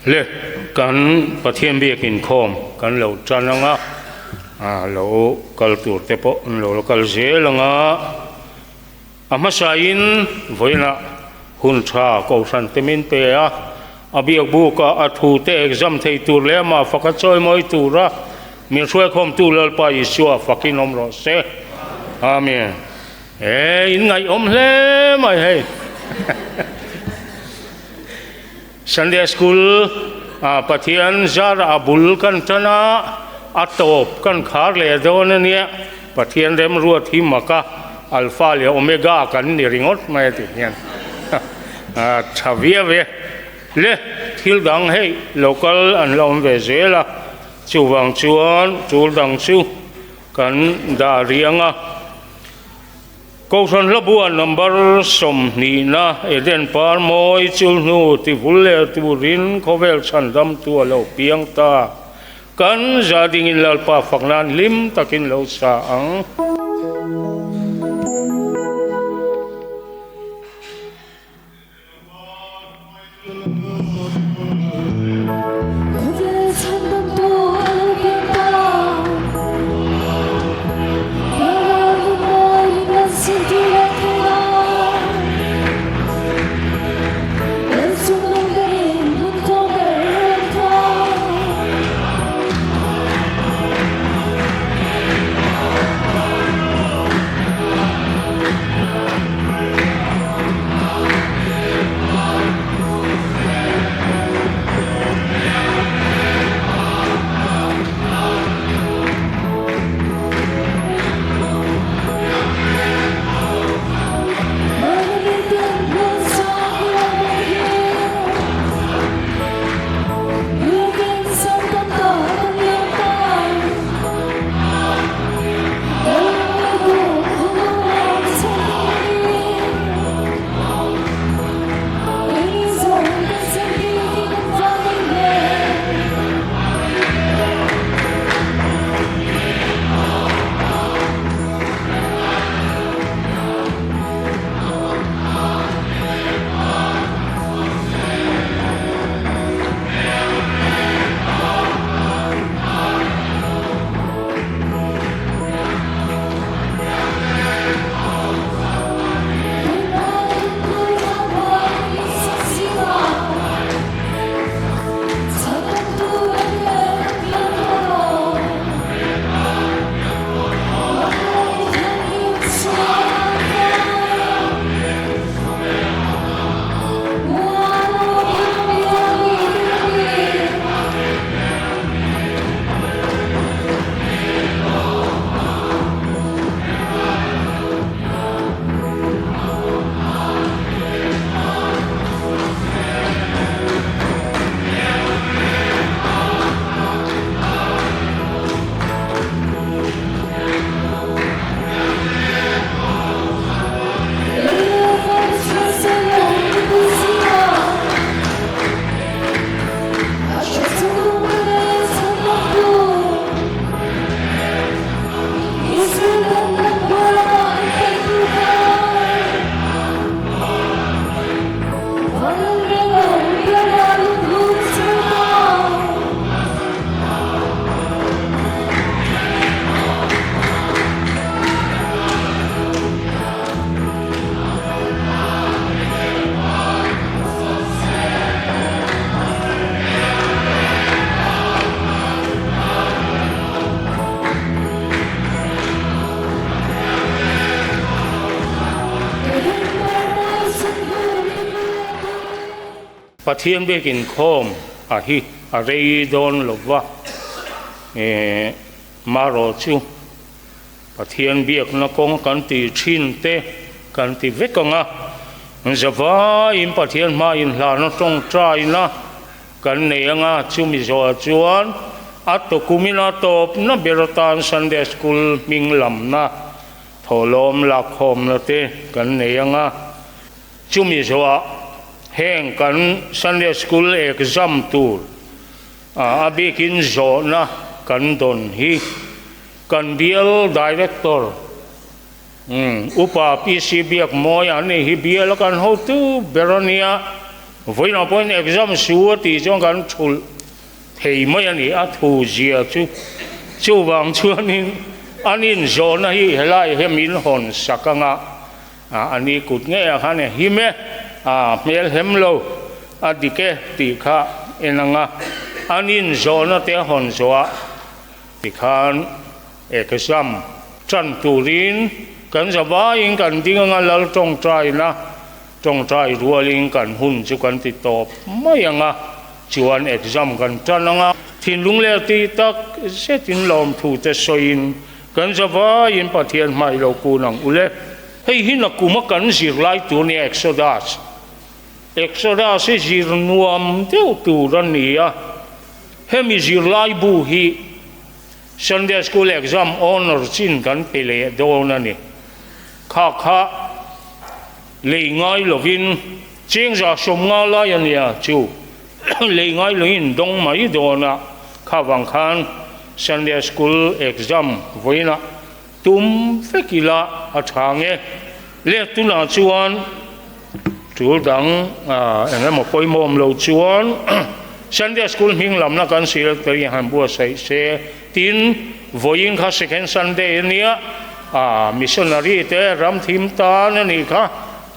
Le, kan Pathian biak inkhawm kan lo tan ang a, a lo kal tur te pawh an lo la kal zel ang a, a hmasain vawiinah hun tha kohhran te min pe a, a biak buk a a thu te exam thei tur leh amah faka chawimawi tura min hruaikhawmtu Lalpa Isua fakin awm rawh se. Amen. E, in ngaihawm hle mai hei. Sunday School ah Pathian zarah a bul kan tan a, a tawp kan khar leh dawn a nia. Pathian remruat hi mak a, Alpha leh Omega kan ni ringawt mai a tih hian a tha viau e. Le, thil dang hei local an la awm ve zel a, chuvang chuan tul dang chu kan dah riang a. Kohhran hlabua number 20na Eden par mawi chul hnu ti vul leh turin khawvel chhandamtu a lo piang ta. Kan za dingin Lalpa fak nan hlim takin lo sa ang. Pathian biak inkhawm a hi a rei dawn lo va, marawh chu Pathian biakna kawng kan tih thin te kan ti vek ang a, zavaiin Pathian hma inhlana tawngtaina kan nei ang a, chumi zawhah chuan a tukumin a tawpna ber atan Sunday School hming lamna thawhlawm lakkhawmna te kan nei ang a, chumi zawhah heng kan Sunday School exam tur a bikin zawhna kan dawn hi. Kan bial Director Upa PC Biakmawia a nih hi bial a kan hotu ber a nia. Vawiinah pawhin exam su a tih chuan kan thulh thei mai a ni, a thu zia chu. Chuvang chuanin an inzawhna hi helai hi min hawn sak anga a ni kut ngeiah khan a him e, a hmel hem lo, a dik e tih kha en anga an inzawhna te a hawn zawhah tikhan exam tan turin kan zavaiin kan ding anga lal tawngtaina Tawngtai rualin kan hun chu kan ti tawp mai ang a, chuan exam kan tan ang a. Thinlung leh tih tak zetin lawmthu te sawiin kan zavaiin Pathian hmai lo kun ang u le. Hei hi nakuma kan zirlai tur nia Exodus. Exodus hi zir nuam deuh tur a ni a, hemi zirlai bu hi Sunday School exam honour chin kan pe leh dawn a ni. Kha kha lei ngai lovin chengza sawmnga lai a nia chu lei ngai loin dawng mai dawn a, kha vang khan Sunday School exam vawiinah tum vek ila a tha nge. Le tunah chuan tul dang eng emaw pawimawh awm lo chuan Sunday School hming lamna kan secretary han buatsaih se. Tin, vawiin kha Second Sunday a nia, missionary te ram thim tan a nih kha,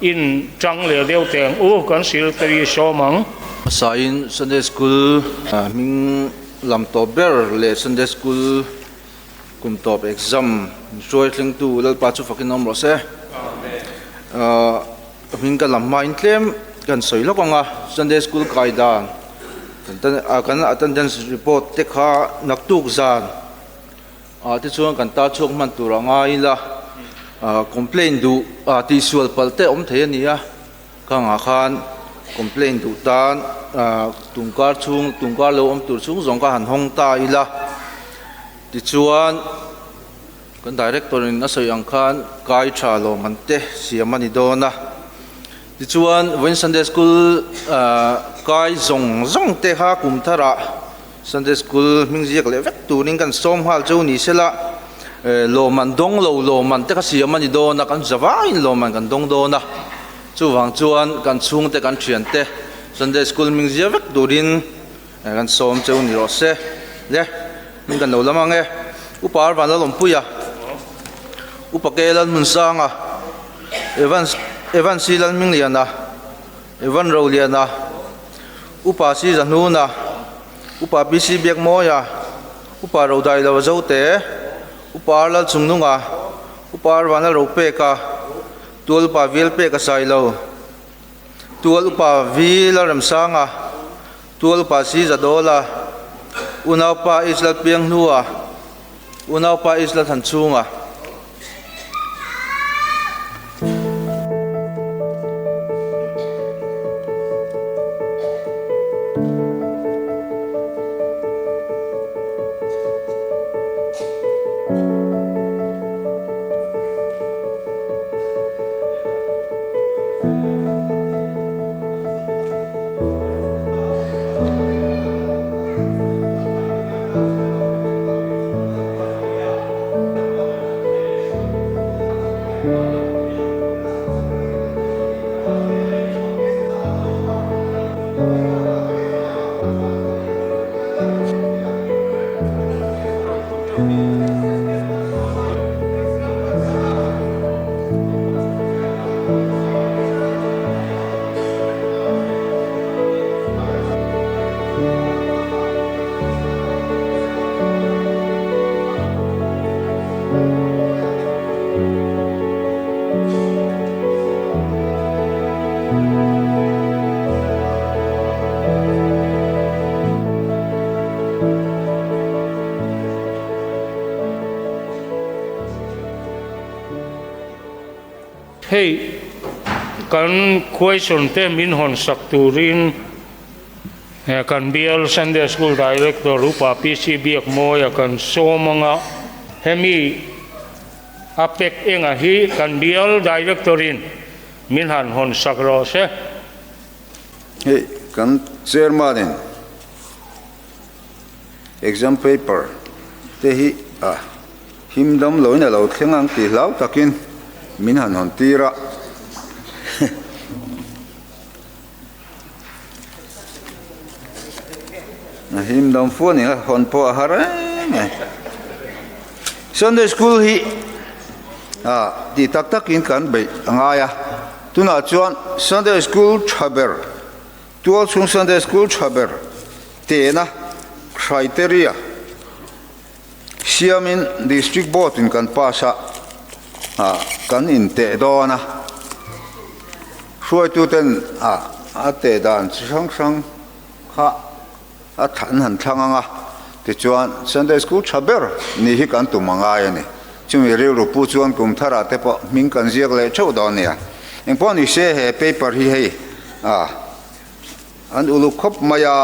in tang leh deuh teh ang u, kan secretary sawm ang. Hmasain Sunday School hming lam tawp ber leh Sunday School kum tawp exam hruai thlengtu Lalpa chu fakin awm rawh se. Hming ka lam hmain tlem kan sawi lawk ang a, Sunday School kai dan kan attendance report te kha naktuk zan ah te chuan kan tar chhuak hman tur a ngai ila, complaint duh tihsual palh te awm thei a ni a, khangah khan complaint duh tan tungkar chhung tungkar lo awm tur chhung zawng kha han hawng ta ila tichuan. Kan Director in a sawi ang khan kai tha lawmman te siam a ni dawn a. Tichuan vawiin Sunday School kai zawng zawng te kha kum tharah Sunday School hming ziak leh vek turin kan sawm nghal chu ni sela lawmman dawng lo lawmman te kha siam a ni dawn a, kan zavaiin lawmman kan dawng dawn a. Chuvang chuan kan chhungte kan thiante Sunday School hming ziak vek turin Kan sawm cheu ni rawh se. Le, min kan lo lam ang e. Upa Arvan Lalawmpuia, Upa Ke Lalhmunsanga, Evan Evan Si Lalhmingliana, Evan Roliana, Upa Si Zahnuna, Upa PC Biakmawia, Upa Rodailova Zote, Upa Ar Lalchungnunga, Upa Arvan Lalropeka, Tual Upa Vilpeka Sailo, Tual Upa Vi Lalremsanga, Tual Upa Si Zadawla, Unaupa H Lalpianghnua, Unaupa H Lalthanchhunga. Hei kan question te min hawn sak turin kan bial Sunday School Director Upa PC Biakmawia kan sawm anga hemi a pek enga hi kan bial Director in min han hawn sak rawh se. Hei kan Chairman in Exam paper te hi a him dam loin a lo thleng ang tih hlau takin min han hawn tir a. A him dam fu a ni a, hawn pawh a har em em. Sunday school hi ah tih tak takin kan beih a ngai a, tunah chuan Sunday school tha ber, tual chhung Sunday school tha ber tehna criteria siamin District Board in kan pass a, ah kan inteh dawn a, hruaituten ah a teh dan chi hrang hrang kha a an han thlang ang a, tichuan Sunday School tha ber ni hi kan tum a ngai a ni. Chumi rilru pu chuan kum tharah te pawh hming kan ziak leh theuh dawn nia. Engpawh ni se he paper hi hei a an uluk khawp mai a,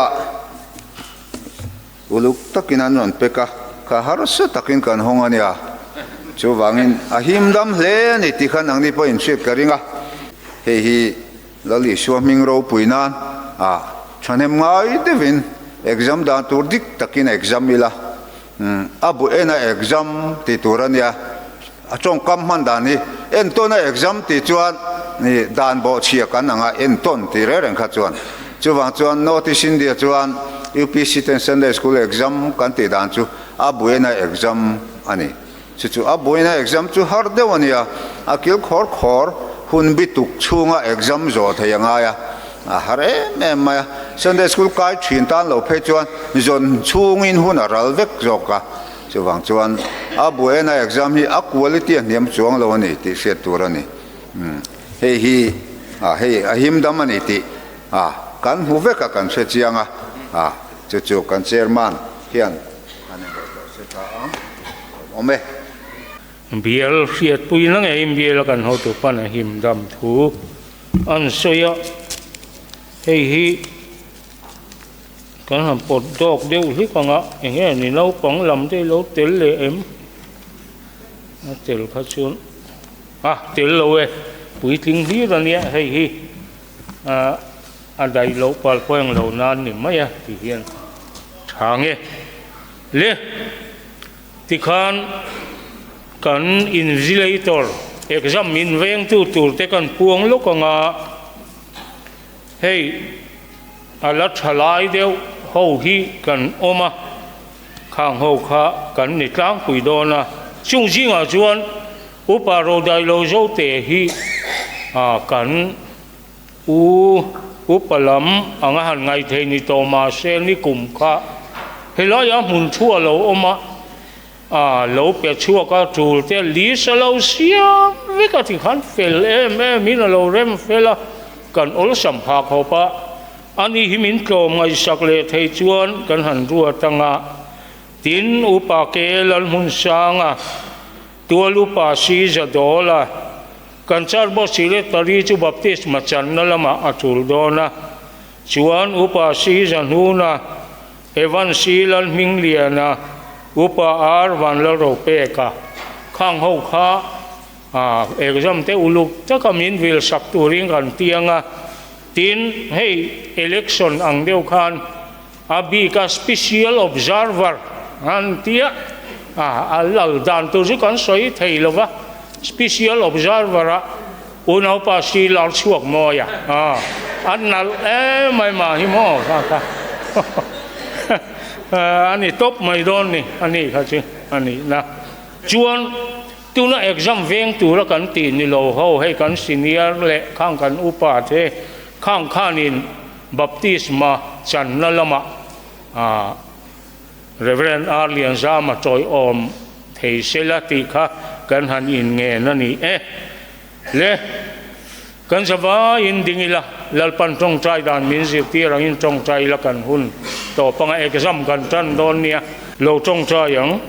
uluk takin an rawn pek a, kha harsa takin kan hawng a nia. Chuvangin a him dam hle a ni tih khan nangni pawh inhriat ka ring a, hei hi Lal Isua hming ropui nan ah thahnem ngai deuhin exam dan tur dik takin exam ila, a bu ena exam tih tur a nia, a tawngkam hman dan hi entawn a exam tih chuan dan bawhchhia kan anga entawn tih reng reng kha chuan chuvang chuan North East India chuan UPC ten Sunday School exam kan tih dan chu a bu ena exam a ni. Chu chu a buaina exam chu har deuh a nia, a kil khawr khawr hun bi tuk chhunga exam zawh thei a ngai a, a har em em mai a. Sunday school kai thin tan lo phei chuan zawn chhungin hun a ral vek zawk a, chuvang chuan a buaina exam hi a quality a hniam chuang lo a ni tih hriat tur a ni. Hei hi hei a him dam a ni tih kan hmu vek a, kan hre chiang a, chu chu kan chairman hian an inrawlh se tha ang. Awm e. Bial hriatpui na ngeiin biala kan hotu pan a him dam thu an sawi a, hei hi kan han pawt dawk deuh hlik ang a, eng nge ni naupang lam te hi lo tel leh em? A tel kha chuan a tel lo e, puitling hlir a nia hei hi ah a daih loh pal pawh eng lo nan ni mai a ti hian tha nge. Le, tikhan kan invigilator exam min vengtu tur te kan puang lawk ang a, hei a la tha lai deuh ho hi kan awm a, khang ho kha kan ni tlangpui dawn a, chung zingah chuan Upa Rodailo Zote hi kan U upa lam anga han ngaithei ni tawh mahse nikum kha helaiah hmun thu a lo awm a, a lo pe chhuak a, tul te list a lo siam vek a tikhan fel em em in a lo rem fel a, kan awlsam phah khawp a, ani hi min tlawm ngaihsak leh thei chuan kan han ruat anga tin upa ke Lalhmunsanga Tual upa si Zadawla Kan char boss secretary chu baptisma channa lamah a tul dawn a, chuan Upa Si Zahnuna, Evan Si Lalhmingliana, Upa Ar Vanlalropeka khang ho kha exam te uluk taka min vil sak turin kan tiang a, tin hei election ang deuh khan a bika special observer an tia a lal dan tur chu kan sawi thei lo va, special observer a unaupa si lar chhuak mawi a, a nalh em mai mah hi maw kha kha a ni tawp mai dawn ni a ni kha chu a nih na chuan tuna exam veng tura kan tih ni lo ho hei kan senior leh khang kan upa te khang khanin Baptisma channa lamah Rev. R. Lianzama tawiawm thei sela tih kha kan han inngen a ni e. Le, kan zavaiin ding ila, Lalpan tawngtai dan min zirtir angin tawngtai ila kan hun tawp anga exam kan tan dawn nia. Lo tawngtai ang.